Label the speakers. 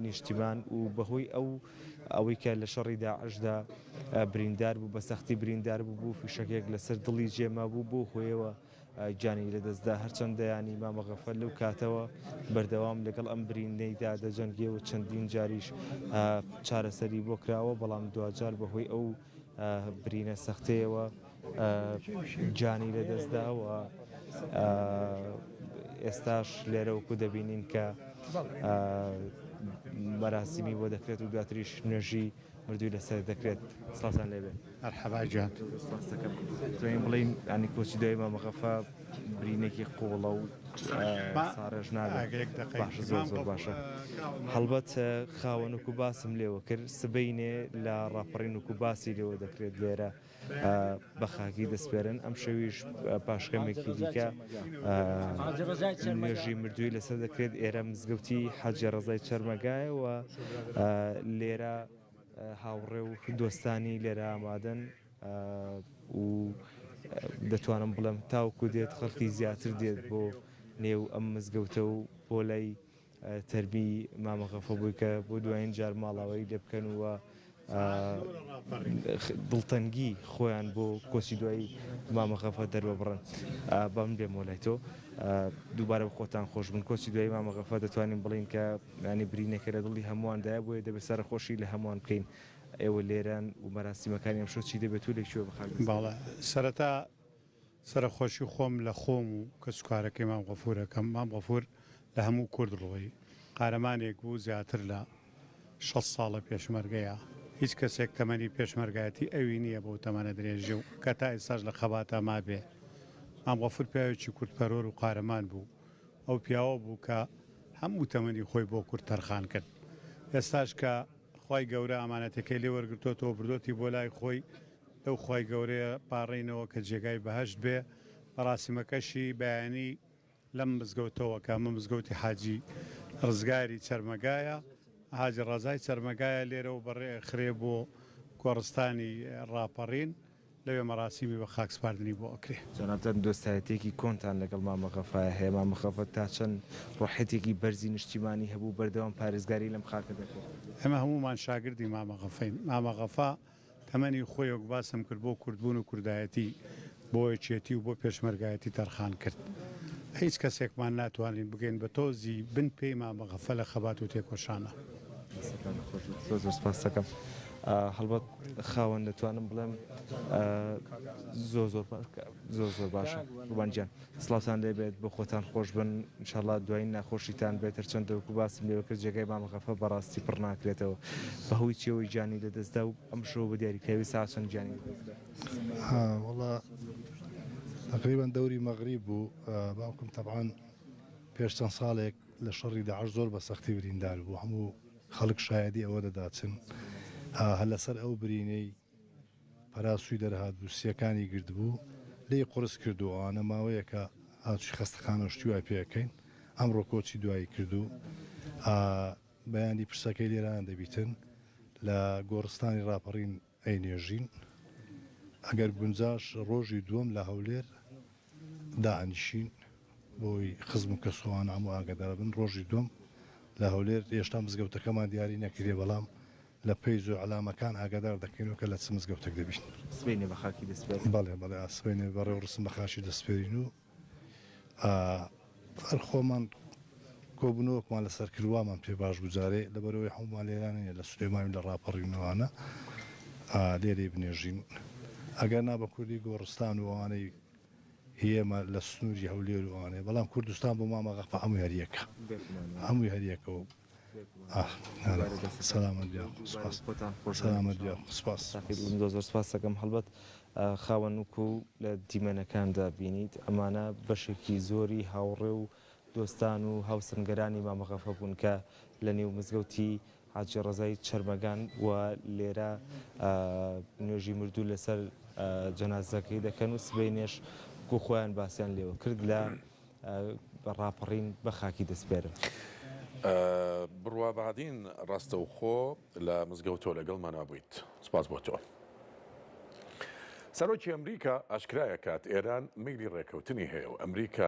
Speaker 1: نیشتیمان و بەهۆی ئەو ئەوەی کە لە شەڕی داعشدا بریندار بوو بە سەختی بریندار بوو بوو فیشەکێک لەسەر دڵی جێمابوو بەو هۆیەوە گیانی لەدەستدا، هەرچەندە یانی مامە غەفەر لەو کاتەوە بەردەوام لەگەڵ ئەم برینەیدا دەجەنگێ و چەندین جاریش چارەسەری بۆ کراوە، بەڵام دواجار بەهۆی ئەو برینە سەختەیەوە گیانی لەدەستدا و ئێستاش لێرە وەکو دەبینین کە مەراسیمی بۆ دەکرێت و دواتریش نوێژی مردووی لەسەر دەکرێت. سڵاوتان لێبێ.
Speaker 2: مەرحەبا گیان.
Speaker 1: سپاست دەکەم. دەتوانین بڵێین یانی کۆچی دوای مامە غەفە برینێکی قووڵە و ساڕێژ نابێت. باشە زۆر زۆر باشە. هەڵبەت خاوەن وەکو باسم لێوە کرد سبەینێ لە ڕاپەڕین وەکو باسی لێوە دەکرێت لێرە بە خاکی دەسپێرن ئەمشەویش پاش کەمێکی دیکە نوێژی مردووی لەسەر دەکرێت ئێرە مزگەوتی حەجی ڕەزای چەرمەگایە و لێرە هاوڕێ و دۆستانی لێرە ئامادەن و دەتوانم بڵێم تاوکو دێت خەڵکی زیاتر دێت بۆ نێو ئەم مزگەوتە و بۆ لای تەرمی مامە غەفە بووی کە بۆ دوایین جار ماڵاوایی لێ بکەن و دڵتەنگی خۆیان بۆ کۆچی دوایی مامە غەفە دەرببڕن. با من بێمەوە لای تۆ. دووبارە بە خۆتان خۆش بن. کۆچی دوایی مامە غەفە دەتوانین بڵێین کە یانی برینێکە لە دڵی هەموواندایە، بۆیە دەبێت سەرەخۆشی لە هەمووان بکەین. ئێوە لێرەن و مەراسیمەکانی ئەمشەو چی دەبێت و لە کوێ بە خاک دەسپێرن؟
Speaker 2: بەڵێ سەرەتا سەرەخۆشی خۆم لە خۆم و کەسوکارەکەی مام غەفور ئەکەم، مام غەفور لە هەموو کورد ڕۆی، قارەمانێک بوو زیاتر لە 60 ساڵە پێشمەرگەیە، هیچ کەسێک تەمەنی پێشمەرگایەتی ئەوی نییە بەو تەمەنە درێژی و کە تا ئێستاش لە خەباتا مابێ. مام غەفور پیاوێکی کوردپەروەر و قارەمان بوو، ئەو پیاوە بوو کە هەموو تەمەنی خۆی بۆ کورد تەرخان کرد. ئێستاش کە خوای گەورە ئامانەتەکەی لێ وەرگرتۆتەوە بردۆتی بۆ لای خۆی، لەو خوای گەورەیە پاڕێینەوە کە جێگای بەهەشت بێ، مەراسیمەکەشی بەیانی لەم مزگەوتەوە کە ئەمە مزگەوتی حاجی ڕزگاری چەرمەگایە، حاجی ڕەزای چەرمەگایە لێرەوە بەڕێ ئەخرێ بۆ گۆڕستانی ڕاپەڕین لەوێ مەراسیمی بە خاک سپاردنی بۆ ئەکرێ.
Speaker 1: جەنابتان دۆستایەتیەکی کۆنتان لەگەڵ مامە غەفایە هەیە، مامە غەفە تا چەند ڕۆحیەتێکی بەرزی نیشتیمانی هەبوو بەردەوام پارێزگاری لەم خاکە دەکرد؟
Speaker 2: ئێمە هەموومان شاگردی مامە غەفەین، مامە غەفا تەمەنی خۆی وەک باسم کرد بۆ کوردبوون و کوردایەتی، بۆ یەکێتی و بۆ پێشمەرگایەتی تەرخان کرد. هیچ کەسێکمان ناتوانین بگەین بە تۆزی بن پێی مامە غەفە لە خەبات و تێکۆشانا.
Speaker 1: دەستەکانت خۆش بێت زۆر زۆر سپاست دەکەم. هەڵبەت خاوەن دەتوانم بڵێم زۆر زۆر زۆر زۆر باشە قوربان گیان. سڵاوتان لێ بێت بۆ خۆتان خۆش بن ان شاء اللە دوایین ناخۆشیتان بێت هەرچەندە وەکو باسم لێوە کرد جێگای مامە غەفە بەڕاستی پڕ ناکرێتەوە بەهۆی چیەوەی گیانی لەدەستدا و ئەمشەو بە دیاریکراوی ساعت چەند گیانی لەدەستدا؟
Speaker 3: وەڵا تەقریبەن دەوری مەغریب بوو باوکم تەبعەن پێش چەند ساڵێک لە شەڕی داعش زۆر بە سەختی بریندار بوو هەموو خەڵک شایەدی ئەوە دەداچن هەر لەسەر ئەو برینەی پەراسوی دەرهاتبوو سیەکانی گرتبوو لێی قورس کردوو ئەوانە ماوەیەکە ئاچی خەستەخانەو شتی وای پێ ئەکەین ئەمڕۆ کۆچی دوایی کردوو بەیانی پرسەکەی لێران دەبیتن لە گۆڕستانی ڕاپەڕین ئەینێژین ئەگەر گونجاش ڕۆژی دووەم لە هەولێر دائەنیشین بۆی خزم و کەسوان هەموو ئاگادار بن ڕۆژی دووەم لە هەولێر هێشتا مزگەوتەکەمان دیاری نەکرێ بەڵام لە پەیج و ئیعلامەکان ئاگادار دەکەینەوە کە لە چ مزگەوتێک دەبین.
Speaker 1: سبەینێ بە خاکی دەسپێرن؟
Speaker 3: بەڵێ بەڵێ سبەینێ بە ڕێوڕسم بە خاکی دەسپێرین و هەر خۆمان کۆبوونەوەکمان لەسەر کرد وامان پێ باش بوو جارێ لەبەرئەوەی هەموومان لێرە نین لە سولەیمانی و لە ڕاپەڕین و ئەوانە لێرەی بنێژین ئەگەر نا بە کوردی گۆڕستان و ئەوانەی هی ئێمە لە سنووری هەولێر و ئەوانەیە بەڵام کوردستان بۆ مامە غەفە هەمووی هەر یەکە هەمووی هەر یەکە و
Speaker 1: زۆر زۆر سپاست دەکەم هەڵبەت خاوەن وکو لە دیمەنەکاندا بینیت ئەمانە بەشێکی زۆری هاوڕێ و دۆستان و هاوسەنگەرانی مامە غەفە بوون کە لە نێو مزگەوتی حاجی ڕەزای چەرمەگان و لێرە نوێژی مردوو لەسەر جەنازەکەی دەکەن و سبەینێش وەکو خۆیان باسیان لێوە کرد لە ڕاپەڕین بە خاکی دەسپێرن.
Speaker 4: بڕوا بەهادین ڕاستەوخۆ لە مزگەوتەوە لەگەڵمانا بوویت سوپاس بۆ تۆ. سەرۆکی ئەمریکا ئاشکرایەکات ئێران مەیلی ڕێکەوتنی هەیە و ئەمریکا.